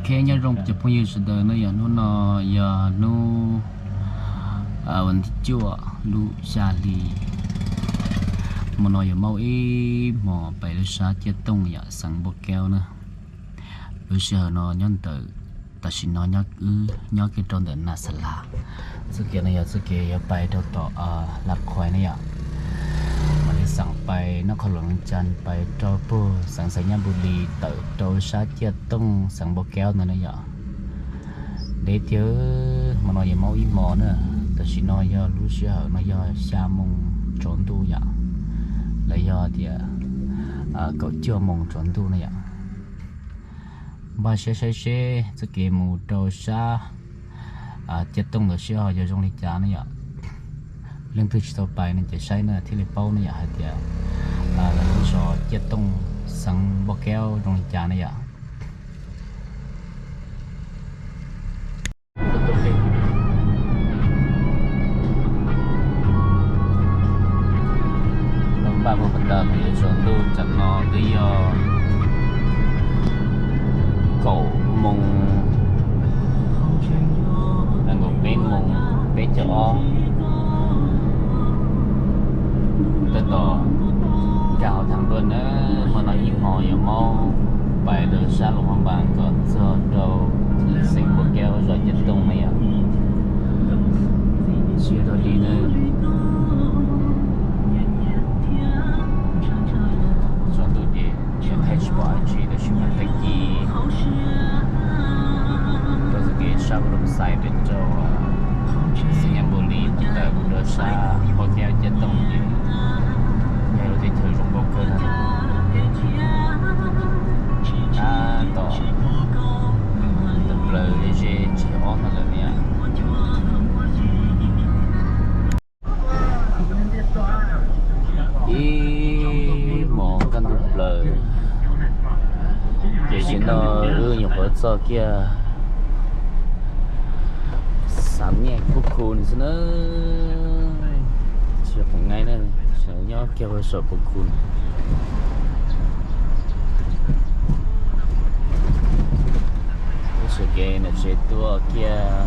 Ok, nyob zoo cov phooj ywg sawv daws na yom, hnub no yog hnub vas thib cuaj lub xya hli. Hmo no yuav muaj ib hmos pais lub sab Ciaj Tooj yom, xeev Npauj Kaub na. Lub sij hawm no nyob ntawm, tam sim no nyob, wb nyob kiag rau ntawm Nas Xas Las. Txoj kev no yog txoj kev yuav pais rau tom Las Khuais na yom. Mam li xeem pais Nab Qhoos Luam Vees Cas pais rau puag xeev Xais Nyab Npus Lis tawm rau sab Ciaj Tooj xeev Npauj Kaub ntawd na yom. Deb tiag, hmo no yuav muaj ib hmos na. Tam sim no yog lub sij hawm no yog xya moos tsaus ntuj yom, los yog tias kaum cuaj moos tsaus ntuj na yom. Npaj siab saib seb txoj kev mus rau sab Ciaj Tooj ntawd seb ho yuav zoo li cas na yom. Leej twg tsis tau pais no ces saib na thiaj li paub na yom, hais tias lub zos Ciaj Tooj xeev Npauj Kaub zoo li cas na yom. Npaj mus pas tas mas yuav tsaus ntuj, tam no twb yog kaum moos, kaum peb moos peb caug ob. Tab tom nkag hauv thav ntuj na, hmo no ib hmos yuav muab pais rau sab Luam Phab Npas kom txog rau xeev Npauj Kaub zos Ciaj Tooj na yom. Siab dog dig na. Tsaus ntuj ces thaij tsis pom dab tsi, tab sis mas tag kis rau txoj kev sab Looj Xais pem rau xeev Nyab Npus Lis, tawm mus rau sab Npauj Kaub Ciaj Tooj ces yog lub teb chaws zoo nkauj kawg na. Tab tom ntug plaws ze tseg ob no lawm na yom. Ib hmos kaj ntug plaws, tiam sis no wb nyuam qhuav txog kiag Xam Nyaj Pub Khu xwb na. Tsis yog Phoom Ngai na, nyob kiag hauv saum Pub Khu. Lub sawv kev ntawm tsev tuaj kiag.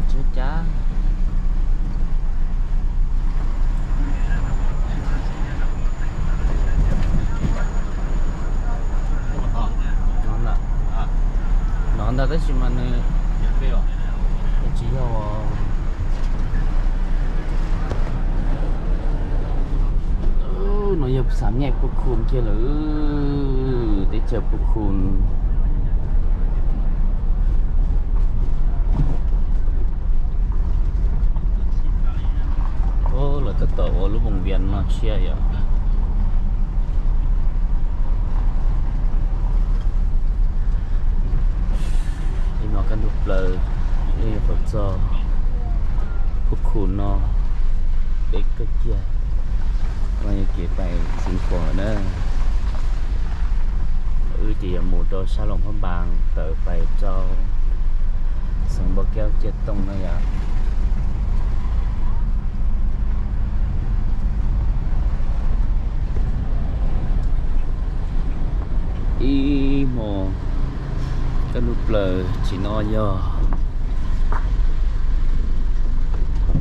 Tsis cas. No ntag, tab sis mas nws tsis yog. No yog Xam Nyaj Pub Khu kiag lawm, teb chaws Pub Khu. Lawv tab tom ua lub moos vias no tshiab yom. Ib hmos kaj ntug plaws, ib nyuam qhuav txog Pub Khu no, deb kawg kiag. No yog kev pais Xeev Khuam na. Wb ces yuav mus rau sab Loos Phab Npas tawm pais rau xeev Npau Kaub Ciaj Tooj na yom. Ib hmos kaj ntug plaws, tam sim no yog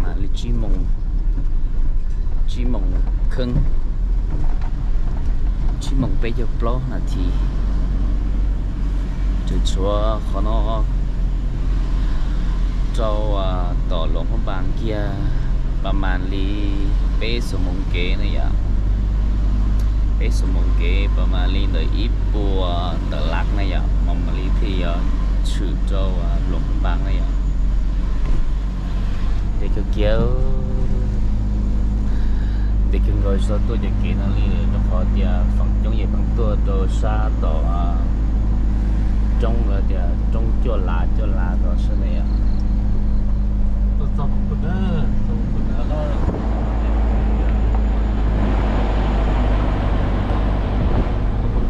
mam li tsib moos, tsib moos kheeb, tsib moos peb caug plaub nas this. Tseem tshuav qhov no rau tom Loos Phab Npas kiag pas mas li peb xuab moos kev na yom. Peb xuab moos kev pas mas li ntawm ib puas tawm lab na yom, mas mam li thiaj yuav tshwm rau Loos Phab Npas na yom. Ntev kawg kiag, ntev kawg nkaus tsis tau tuaj cov kev no li lawm, rau qhov tias feem coob yeej pheej tuaj rau sab tom roob lawm tias roob Cuaj Lav, Cuaj Lav rau sab ne yom.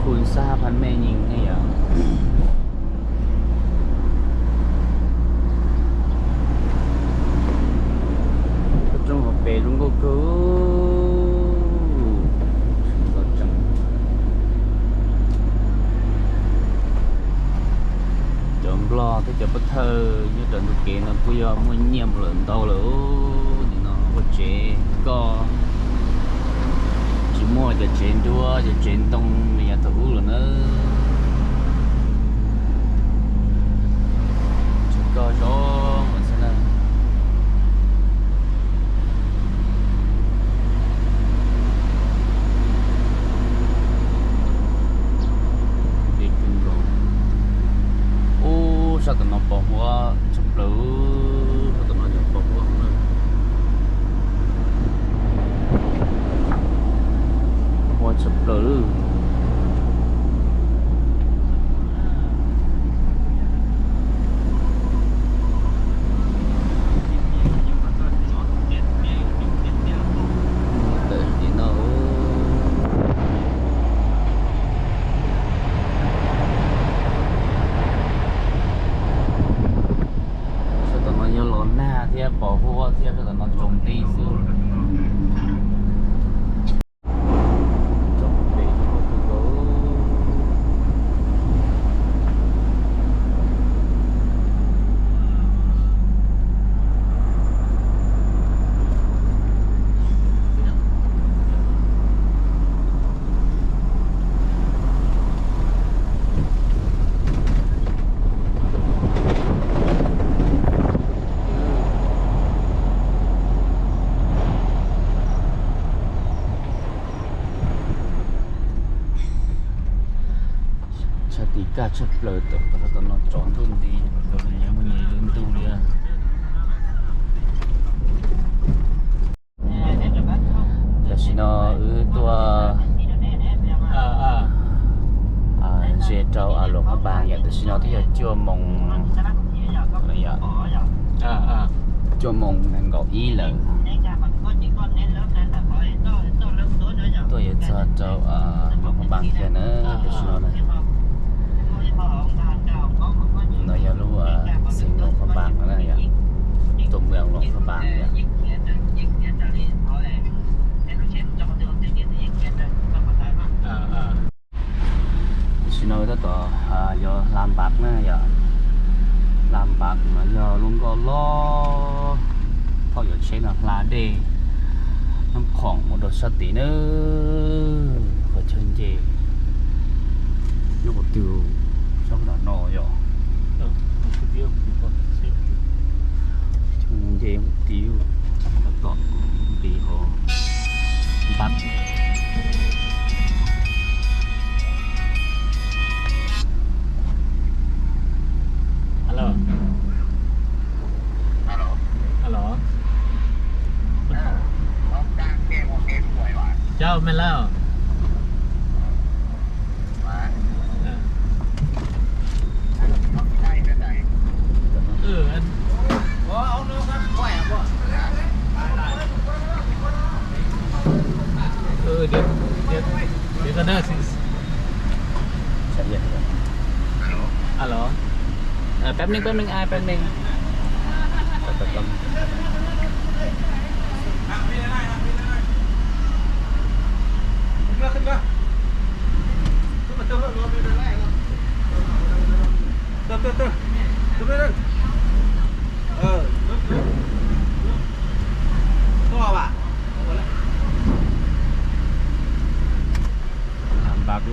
Khu sab Phab Mej Nyees ne yom. Cov pov thawj nyob rau ntug kev no kuj yog muaj nyiaj mus lawm ntau lawm. Nim no ua tsev koj tsis muaj cov tsev nruab cov tsev ntoo me nyuam thaum ub lawm na. Tsev koj zoo mas xwb na. Deb kawg nkaus. Ub, sab tom no pos huab tshaj plaws, sab tom no yog pos huab na. Huab tshaj plaws lawm. Tawm tim no. Sab tom no yog los nag thiab pos huab thiab, sab tom no tsaus nti xwb. Tshaj tim kaj tshaj plaws, tom qab tom no tsaus ntuj nti, muaj nyias ib lub ntuj li. Tam sim no wb tuaj ze rau Luam Phaj Npas yom, tam sim no twb yog cuaj moos lawm yom, cuaj moos nees nkaum ib lawm. Tuaj yuav txog rau Luam Phaj Npas kiag na, tam sim no na. No yog lub xeev Luam Phaj Npas na yom, tuam moos Luam Phaj Npas yom. Tam sim no tab tom yuav hla npav na yom, hla npav no yog lub nkoj loj, thaum yuav tsheb no hla dej Nab Khoom mus rau sab tid na, qhov chaw nce nyob qhov twg, sab nram no yom. Nce qhov tid, tab tom nqis hauv npav. Alo. Alo. Cov me lauj. Alo. Peb mej, peb mej, ai, peb mej. Npav.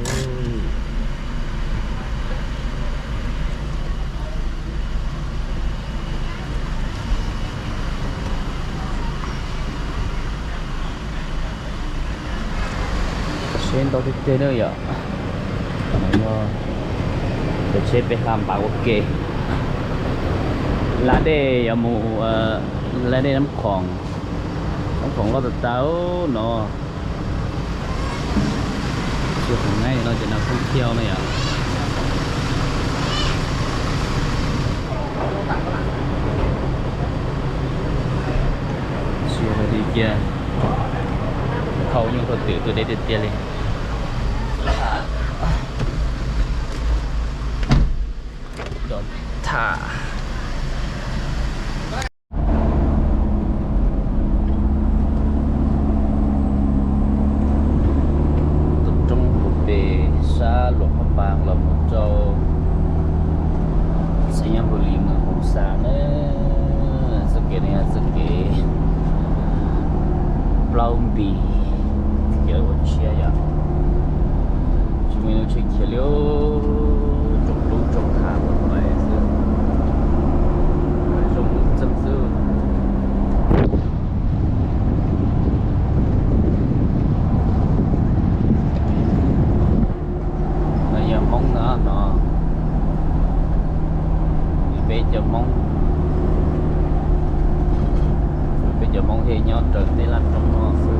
Seb ntau tiag tiag na yom. Yog cov tsheb peb hla npav ua ke. Hla dej yuav mus, hla dej Nab Khoom, Nab Khoom loj tas tas no. Tsis khoom nab no ces no khoob khiab na yom. Tsis li kiag, thauj nyuj thauj twm tuaj deb tiag tiag li. Dov tham. Tus roob puag pem sab Luam Phaj Npas los mus rau Xais Nyab Npus Lis Tau npis, khiav ua tshiab yom. Tsis muaj ib lub tsheb khiav li, tsoom lub tsoom hav ua pais xwb. Zoo txog xwb. No yog Hmoob no no, peb cov Hmoob, peb cov Hmoob thiaj nyob raws tej laj roob no xwb.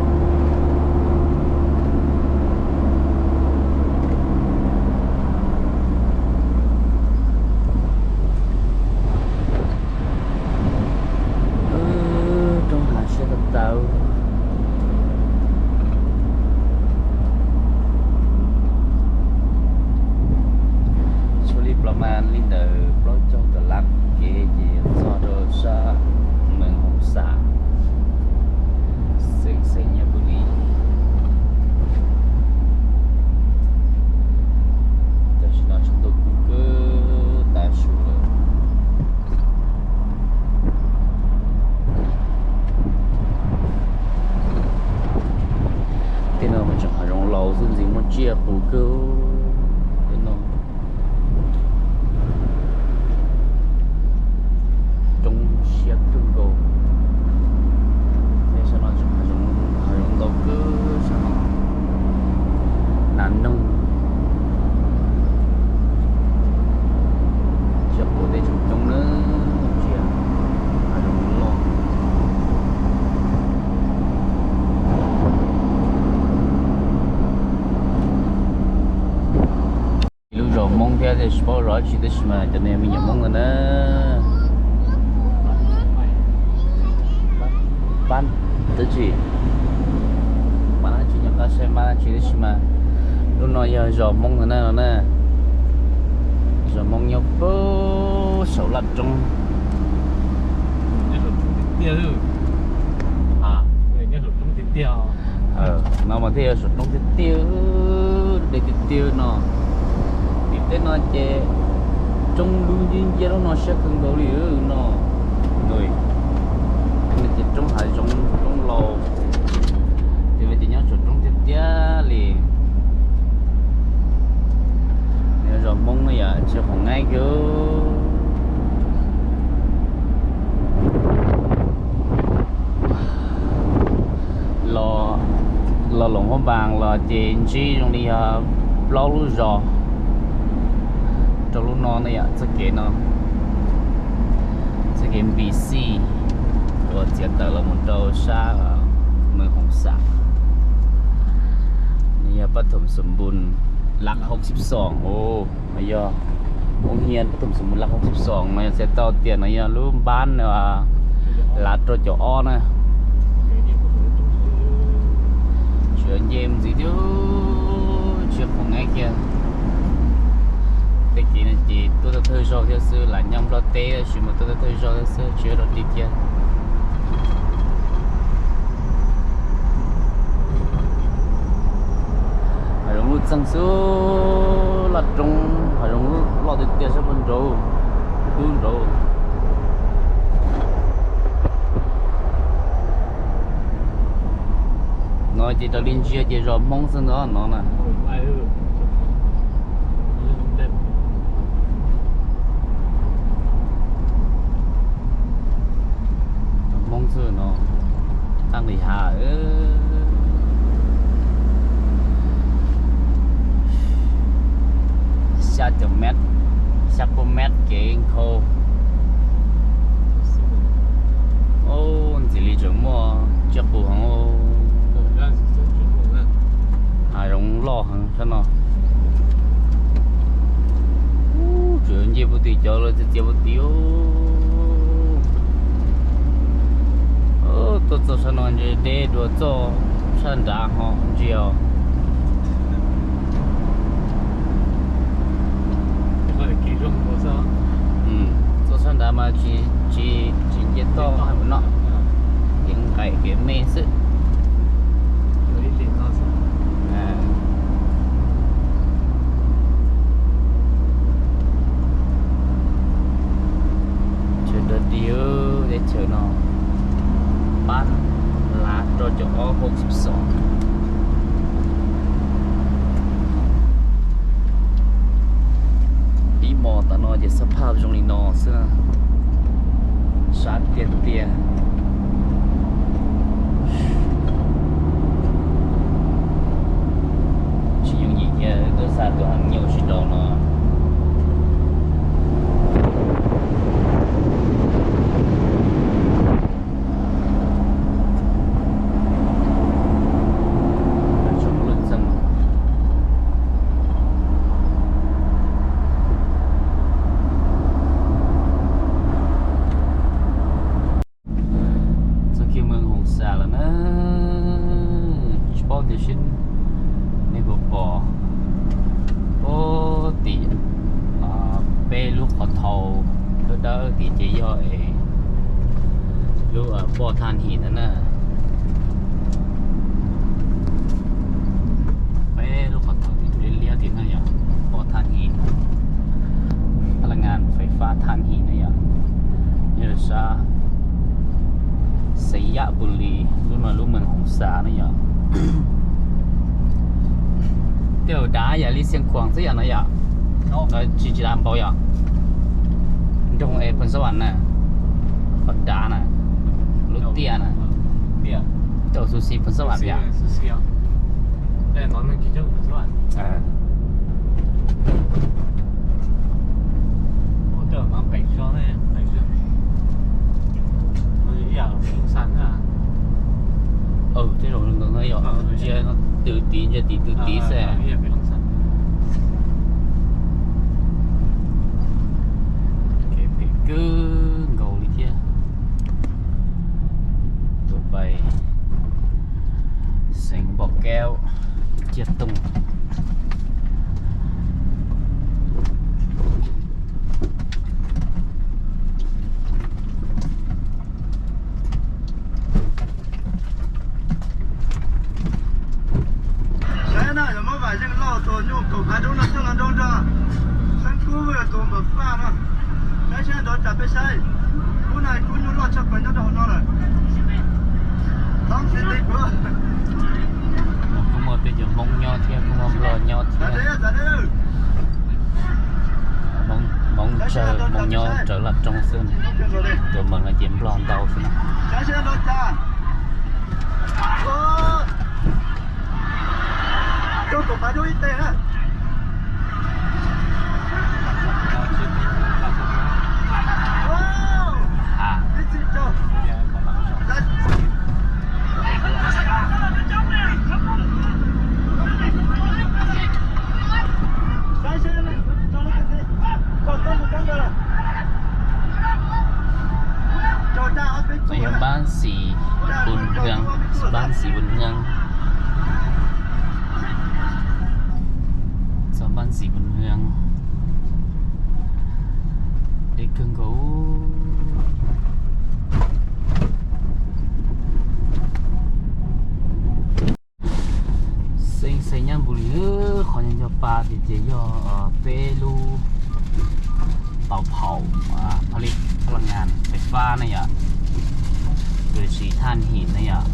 Roob hav siab tau tau. Tshuav li plas mas li ntawm plaub caug dollar kev ces txog rau sab Mees Hoos Xam, xeev Xais Nyab Pus Lis. Tam sim no tshav ntuj kub kawg tas su lawm. Tej no mas tseem hav zoov laus xwb, ntxim muaj tsiaj qus kawg. Tej no roob siab kawg nkaus. Tej sab no tseem hav zoov, hav zoov ntau kawg sab no. Nas noog, tsiaj qus tej tseem coob na, tsiaj hav zoov loj. Ib lub zos Hmoob thiab tiam sis paub zos dab tsi tab sis mas cov no me nyuam Hmoob ntag na. Pab tab tsi, pab dab tsi, nyob qab saib pab dab tsi tab sis mas lub no yog zos Hmoob ntag na no na. Zos Hmoob nyob puag saum laj roob. No mas thiaj yog saum roob tiag tiag, de tiag tiag no. Tim tej no ces roob dub nciab nciab, lub no siab kawg nkaus li no. Ces roob hav zoov roob laus, ces no ces nyob saum roob tiag tiag li. Nyob zos Hmoob no yom, tsis qhov ngaib kiag. Los, los Luam Phab Npas los ces ntsib zoo li yog plaub lub zos rau lub no ne yom, txoj kev no, txoj kev Npis Xij uas txiav tawm los mus rau sab Mees Hoos Xam. Nws yog Pab Thoom Xoom Npun Laj Hauv Xib Xoom, yog Hmoob Hiab Pab Thoom Xoom Npun Laj Hauv Xib Xoom no yog txhais tau tias no yog lub npab lav rau caum ob na. Tsis nce mus ntxiv thiab, tsis qhov ngaib kiag. Tej kev no ces tuaj thawj thawj zaug thiab xwb, lam nyob Nplog teb tab sis mas tuaj thawj thawj zaug thiab xwb, tsis ua dog dig kiag. Hav zoov lub txeeg xwb, laj roob hav zoov loj tiag tiag sab pem nraud, dub nraud. No ces raws li ntsia ces zos Hmoob xwb ntag no na. Hmoob xwb no, tag li hav. Xya caum mev, xya pua mev kev nkhaus. Ub, ntxim li tseem muaj tsiaj qus heev. Hav zoov loj heev sab no. Ub, tseem nce puag tim cov lawv txiav txiav puag tim. Tuaj txog sab no ntsia deb dua txoj sab nrad ho ntsia os. Txoj sab nrad mas tsis, tsis nce toj no, kev nqaim kev me xwb. Chaw dog dig, teb chaws no pab lav Rau caum ob hauv xib xoom. Ib hmos tam no ces xab phaj zoo li no xwb na. Sab tiag tiag. Tsis yooj yim thiab, tuaj xa tus heev nyuj tsis rau no. Txog kiag Moos Hoos Xas lawm na, tsis paub tias seb nej puas pom puag tim peb lub qhov thau dawb dawb tim ces yog es lub poj thaj him ntawd na. Peb lub qhov thau tim liab liab tim no yog poj thaj him, pha la ngas fais fab thaj him na yom. Yog sab Xeev Yaj Npus Lis, lub no lub Moos Hoos Xas na yom. Tej zaum dav yam li Xiav Khuam xwb yom no yom. Tsis, tsis dav npaum yom. Nroog es Phoos Xab Vam na, qhov dav na, lub tiaj na. Tej zaum xu xis Phoos Xab Vam yom. Tej zaum ntawd no yom, ntsia no tw tid, ntsia tim tw tid xwb. Kev phem kawg nkaus li thiab. Tuaj pais xeev Npom Kaub, Ciaj Tooj. Saib na, yog muab vam yeej loj tus nyuj kaum phav dub no coj los nrau nrog xeeb kub tus npam faj no. Saib seb nrov cas peb saib. Kub na, kub nyuj loj tshaj plaws nyob rau hauv no lawm. Thaum xis ti kuv. Kuj muaj peb cov Hmoob nyob thiab, kuj muaj Nplog nyob thiab. Hmoob, Hmoob tsawg, Hmoob nyob raws laj roob xwb. Tuaj Moos no ces Nplog ntau xwb na. Txoj yog Npab Xis Vus Hwm, Npab Xis Vus Hwm. Txoj Npab Xis Vus Hwm, deb kawg nkaus. Xeev Xais Nyab Npus Lis, qhov nyob nco pa tias ces yog peb lub tau phaum, pha li, pha la ngas fais fab na yom, kws siv thaj him na yom.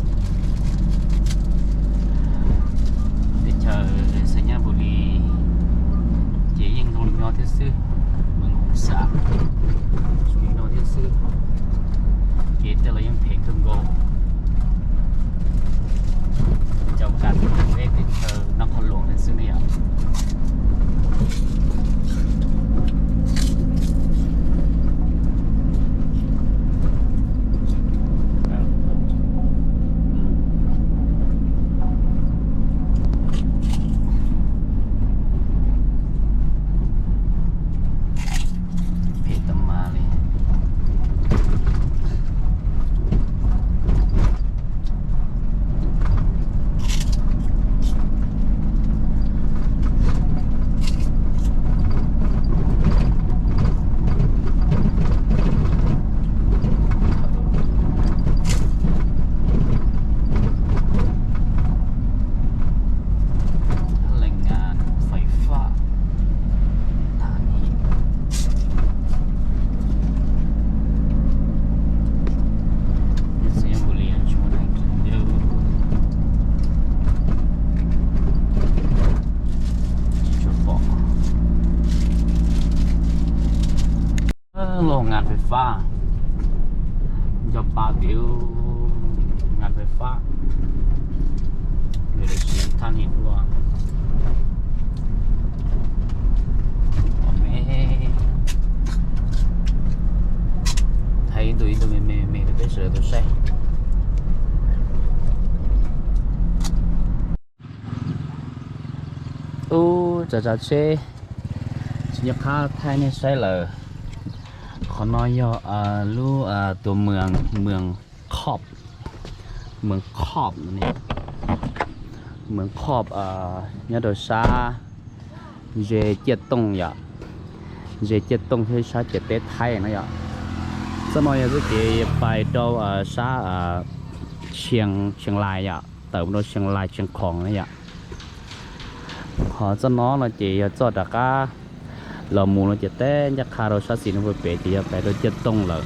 Teb chaws Xais Nyab Npus Lis ces yeej zoo li no thiab xwb, Moos Hoos Xas zoo li no thiab xwb. Kev tej los yeej phem kawg nkaus. Cov kas peb teb chaws Nab Qhoos Luam li xwb ne yom. Phem tas mas li. Cog pa tim ub, ngành phá pháp, người đại sứ tha nim ua me, thaij ib ntu ib ntu me me me rau peb sawv daws tau saib. Ub, tsav tsav tsheb, tsis nco qab thaij nej saib lawm. Qhov no yog lub tus mws, mws Khop, mws Khop, mws Khop nyob rau sab ze Ciaj Tooj yom, ze Ciaj Tooj thiab sab ciam teb Thaib no yom. Txoj no yog txoj kev pais rau sab Tshiab, Tshiab Lais yom, tawm mus rau Tshiab Lais, Tshiab Khoom na yom. Ho txoj no no ces yog txoj rov qab los mus no ces teb ncaj qha rau sab xis no pem ces yog pais rau Ciaj Tooj lawm.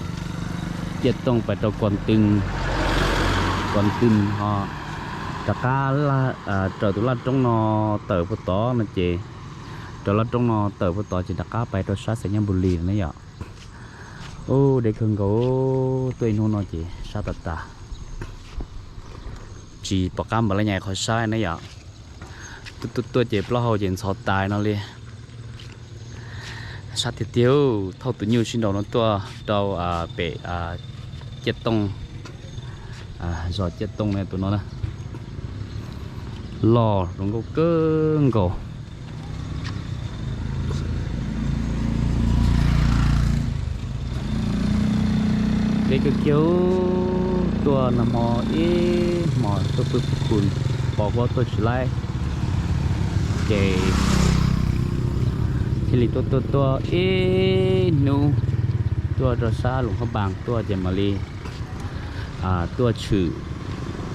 Ciaj Tooj pais rau Kos Twm, Kos Twm ho rov qab raws tus laj roob no tawm puag tod no ces, raws laj roob no tawm puag tod ces rov qab pais rau sab Xais Nyab Npus Lis na yom. Ub, deb kawg nkaus, tuaj ib hnub no ces sab tas tas, tsis pom qab npaj laj nyas qhov sab na yom. Tuaj tuaj tuaj ces plaub hau ces ntxhov tas no li. Sab tiag tiag, thauj tus nyuj sib nraus no tuaj rau pem Ciaj Tooj, zos Ciaj Tooj na tus no na. Loj zoo nkauj kawg nkaus. Deb kawg kiag, tuaj nag hmo ib hmos tuaj pw pw khu, pos huab tuaj tsis laib, ces thiaj li tuaj tuaj tuaj ib hnub, tuaj rau sab Luam Phab Npas tuaj ces mam li tuaj tshwm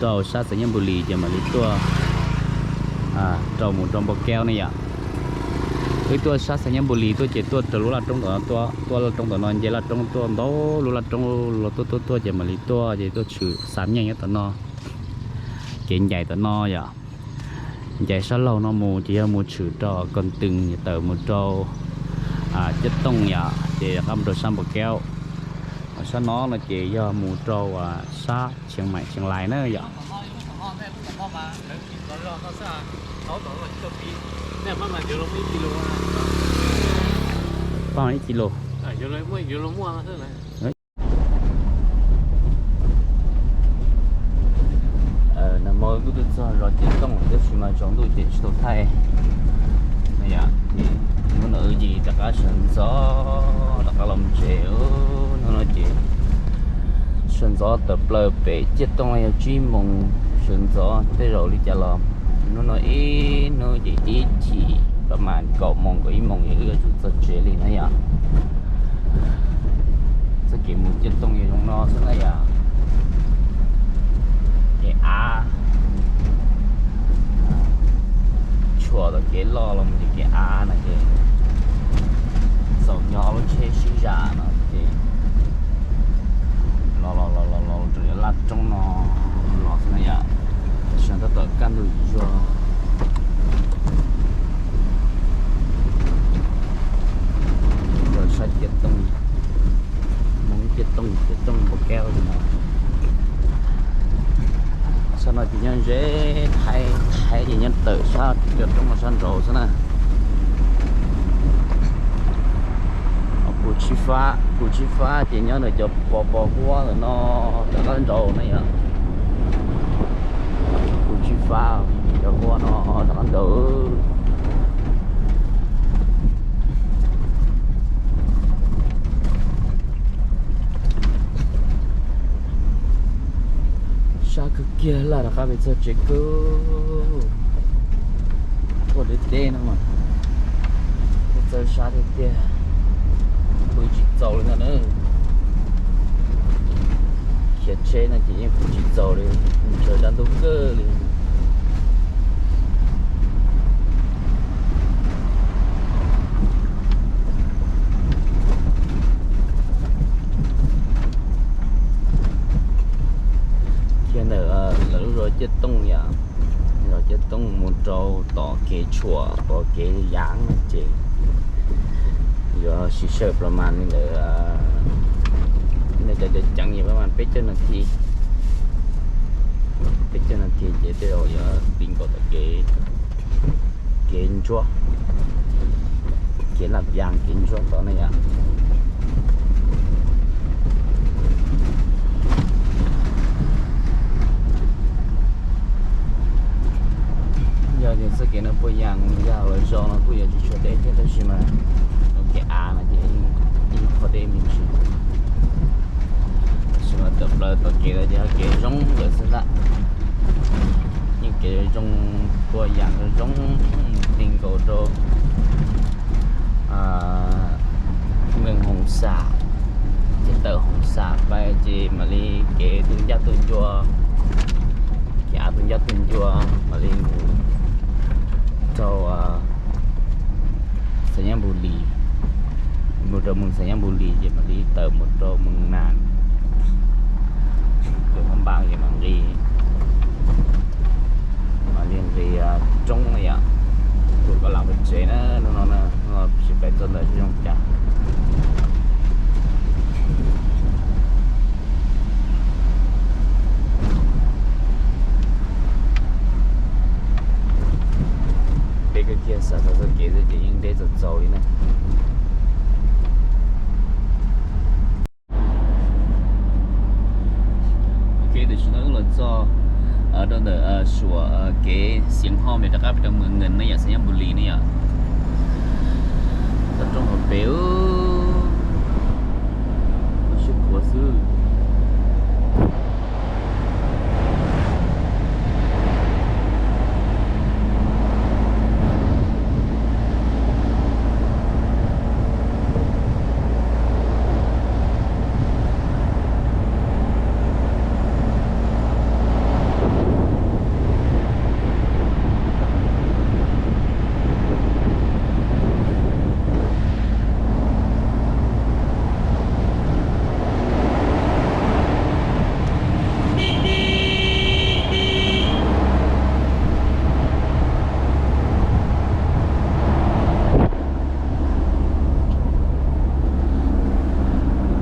rau sab Xais Nyab Npus Lis ces mam li tuaj rau mus rau Npau Kev ne yom. Wb tuaj sab Xais Nyab Npus Lis tuaj ces tuaj raws lub laj roob tom no tuaj, tuaj laj roob tom no nce laj roob tuaj ntau lub laj roob los tuaj tuaj tuaj ces mam li tuaj ces tuaj tshwm Xam Nyeej nyob tom no, kev ncaim tom no yom. Ncaim sab laug no mus ces yog mus tshwm rau Kos Twm tawm mus rau Ciaj Tooj yom, ces rov qab mus rau sab Npau Kev. Ho sab no no ces yog mus rau sab Tshiab Maim, Tshiab Lais na yom. Pab ib kis lus. Nag hmo kuj tuaj txog zos Ciaj Tooj tab sis mas tsaus ntuj ces tsis tau thaij. Hnub no wb cia li rov qab sawv ntxov rov qab los tsev. Hnub no ces sawv ntxov tawm plaws pem Ciaj Tooj yog tsib moos, sawv ntxov tej zaum li cas los hnub no ib hnub ces ib chim pab mas kaum moos kaum ib moos ces wb yuav tsum txog tsev li na yom. Txoj kev mus Ciaj Tooj yog zoo no xwb na yom. Kev av, tshuam tom kev loj los mus ces kev av no ces txaus nyo ob lub tsheb sib zam no ces los los los los los rau laj roob no los xwb na yom. Tam sim no tab tom kaj ntug zuag rau sab Ciaj Tooj, Hmoob Ciaj Tooj, Ciaj Tooj Npau Kev li no. Sab no ces nyob ze Thaib, Thaib ces nyob tawm sab cov roob no sab nraud xwb na. Pus Tsib Fab, Pus Tsib Fab ces nyob ntawm cov pos pos huab ntawm no rov qab nraud na yom. Pus Tsib Fab cov huab no rov qab nraud. Sab kawg kiag laj rov qab pem txog tsev kawg. Tuaj deb deb no mas txawj sab tiag tiag, pw tsis txaus li ntag na. Khiav tsheb no ces yeej pw tsis txaus li, ntshaw dab ntub kawg li. Khiav ntawm lawv lub zos Ciaj Tooj yom, zos Ciaj Tooj mus rau tom kev tshuam tom kev yav ces yuav siv sij hawm plas mas li ntawd. Cov cov ceev yog pab mas peb caug nas this, peb caug nas this ces tej zaum yuav ti nkaus tom kev, kev ntsuab, kev laj yaas kev ntsuab tod ne yom. Yog tias txoj kev no puas yaas yog los zoo no kuj yuav tsis tshua deb thiab tab sis mas kev av no ces yeej qhov deb me ntsis. Tab sis mas tawm plaws tom kev no ces kev zoo lawm xwb ntag. Yeej kev zoo, puas yaas zoo, ti nkaus rau Meej Hoos Xam, ces tawm Hoos Xam pais ces mam li kev tuaj ncaj tuaj ncua, kev av tuaj ncaj tuaj ncua mam li mus rau Xais Nyab Npus Lis, mus rau Meej Xais Nyab Npus Lis ces mam li tawm mus rau Meej Nas, rau Hmoob Npas ces mam nqis, mam li nqis roob no yom. Tus koj lam pem tsev na, hnub no na, hnub no tsis pais txog ntawm seb zoo cas. Deb kawg kiag, xav txog txoj kev xwb ces yeej deb txaus txaus li na. Ok, tam sim no wb los txog rau ntawm suam kev Xiav Hoj Mes rov qab rau Meej Nas ne yom, Xais Nyab Npus Lis ne yom. Toj roob hauv pes, sib qhuav xwb.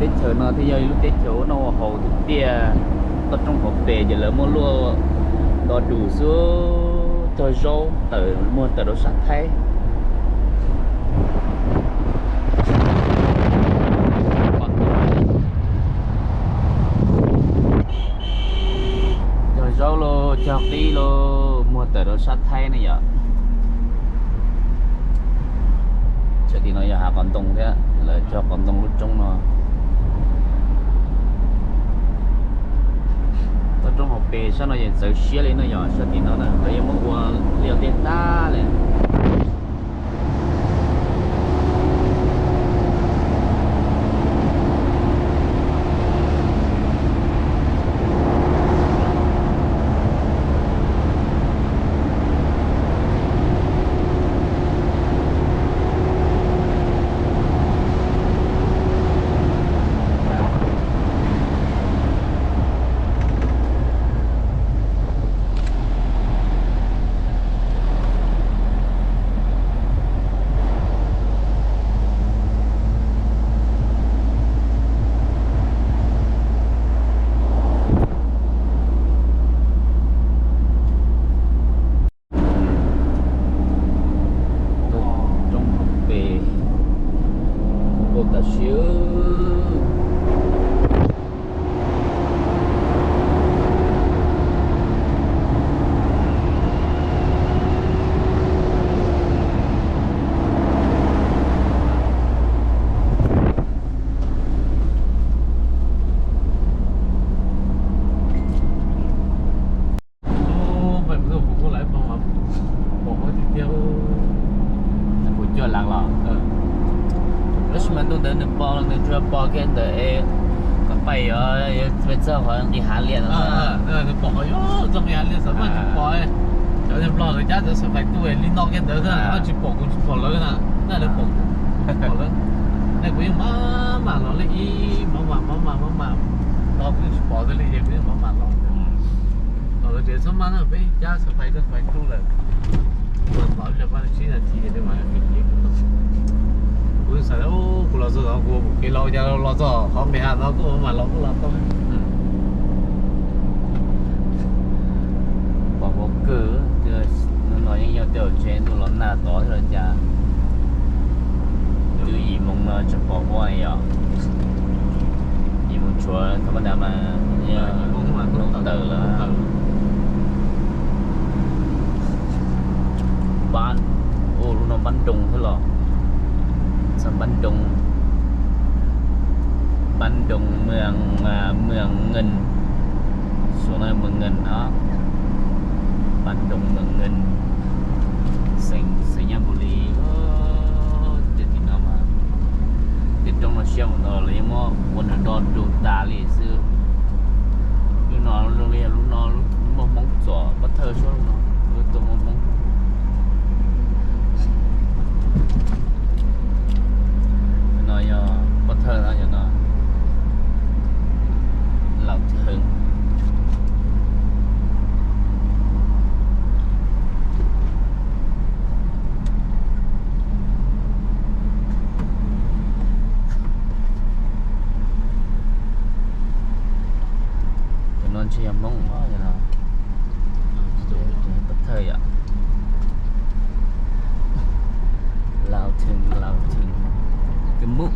Teb chaws no thiaj yog ib lub teb chaws ua noj ua haus tiag tiag. Toj roob hauv pes ces lawv muaj luaj do dus xwb, cog zaub tawm muag tawm rau sab Thaib. Cog zaub los cog qib los muag tawm rau sab Thaib ne yom. Sab tim no yog hav qhov ntoo thiab, lawv cog qhov ntoo lub roob no. Toj roob hauv pes sab no yeej txawv siab li no yom, sab tim no na lawv yeej muab ua liaj tiaj tag li. Toj roob hauv pes, nkauj tas siab. Pem tus pum kuj lawv pom, pom tiag tiag. Pum cuaj leev los? Tab sis mas ntu ntawd nws pom los nws tsuas pom kiag ntawm kom pais yuav, yuav pais txog qhov nqis hav liaj no. Nws pom qhov yuav txog nqis hav liaj xwb mas tsis pom. Cov Nplog lawv cab cov xav fais tuaj li no kiag ntawd xwb, tsis pom kuv tsis pom lawv na. Lawv pom kuv, pom lawv. Nej kuv yeej maj mam los li ib maj mam maj mam maj mam los kuv yeej tsis pom li ces kuv yeej maj mam los. Los lawv tsev txhob maj na, peb cab xav fais tuaj xav fais tuaj lawm. Ua tau li paj tsib nas this li mas peb ces kuv tau. Kuv xav tias kuv los txog tod kuv ua kev los cas los txog qhov npe ha tod kuj mas los kuj los tau. Pom ua kawg, hnub no yeej yog tej zaum tsev ntuj los nag tod thiab los cas. Twb yim moo no tseem pom ua yom. Yim moo tshuav thov pab ntas mas hnub tawm lawm. Npab, ua lub no Npab Nroo thiab los. Txog Npab Nroo, Npab Nroo, Mường Ngân, Suav no Mường Ngân no, Npab Nroo Mường Ngân, xeev Xais Nyab Npus Lis. Tej tim no mas, tej roob no siab mus no lawv yeej muab ua nws do du tas li xwb. Lub no zoo li yog lub no muaj Hmoob txom pov thawj suab lub no, lub tuaj muaj Hmoob. No yog pov thawj no yog no, Laus Theev. Tus no ntshe yog Hmoob os, yog no. Pov thawj yom. Laus Theev, Laus Theev, Kws Mub.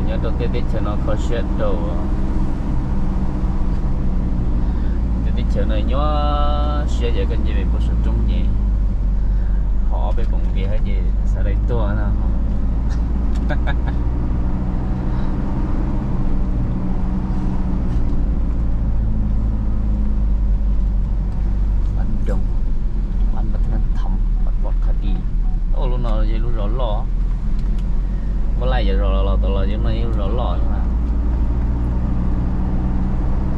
Nyob rau tej teb chaws no kho siab rau. Tej teb chaws no nyuaj siab, yog koj nce pem puag saum roob ces ho ob peb poom npias ces xav dai tuaj no. Npab Nroo, Npab Nroo Thoob, Npab Pov Qha Dis. Lub no yog lub zos loj. Muab laij yog zos los tom los yog no yog lub zos loj na.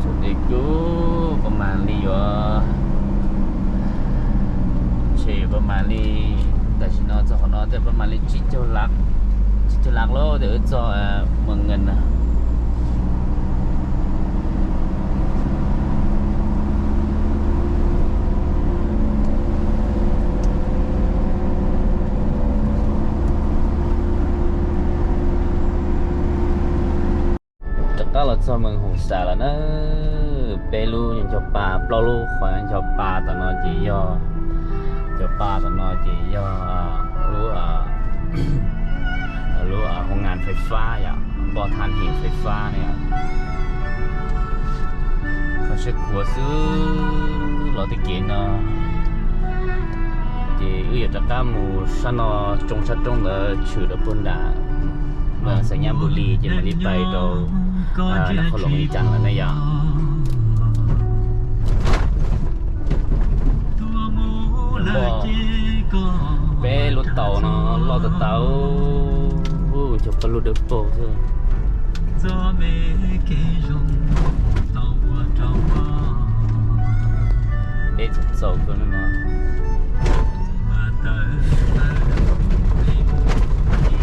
Txhua tes kub pab mam li yuav, ntshe pab mam li, tam sim no txog qhov no tej pab mam li tsib caug lab, tsib caug lab lawm tej wb txog Mường Ngân na. Rov qab los txog Mường Hùng Xã lawm na. Peb lub ncho pa, plaub lub qhov ncho pa tom no ces yog, ncho pa tom no ces yog lub, lub hoo ngan fais fab yom, npoj thaj him fais fab ne. Qhov siab khuav xwb los tej kev no. Ces wb yuav rov qab mus sab no, tsoo sab roob ntawd tshwm rau puag nram Xais Nyab Npus Lis ces mam li pais rau Naj Qhov Loos Li Cas lawm ne yom. Peb lub tau no loj tau tau, cov paj lug dawb paug xwb. Deb txaus txaus kawg no.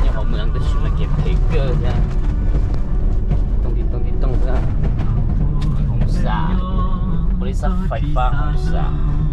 Nyob hauv mws tab sis mas kev phem kawg thiab. Tooj ti tooj ti tooj xwb. Hoo Xas, pab li xab fais fab Hoo Xas.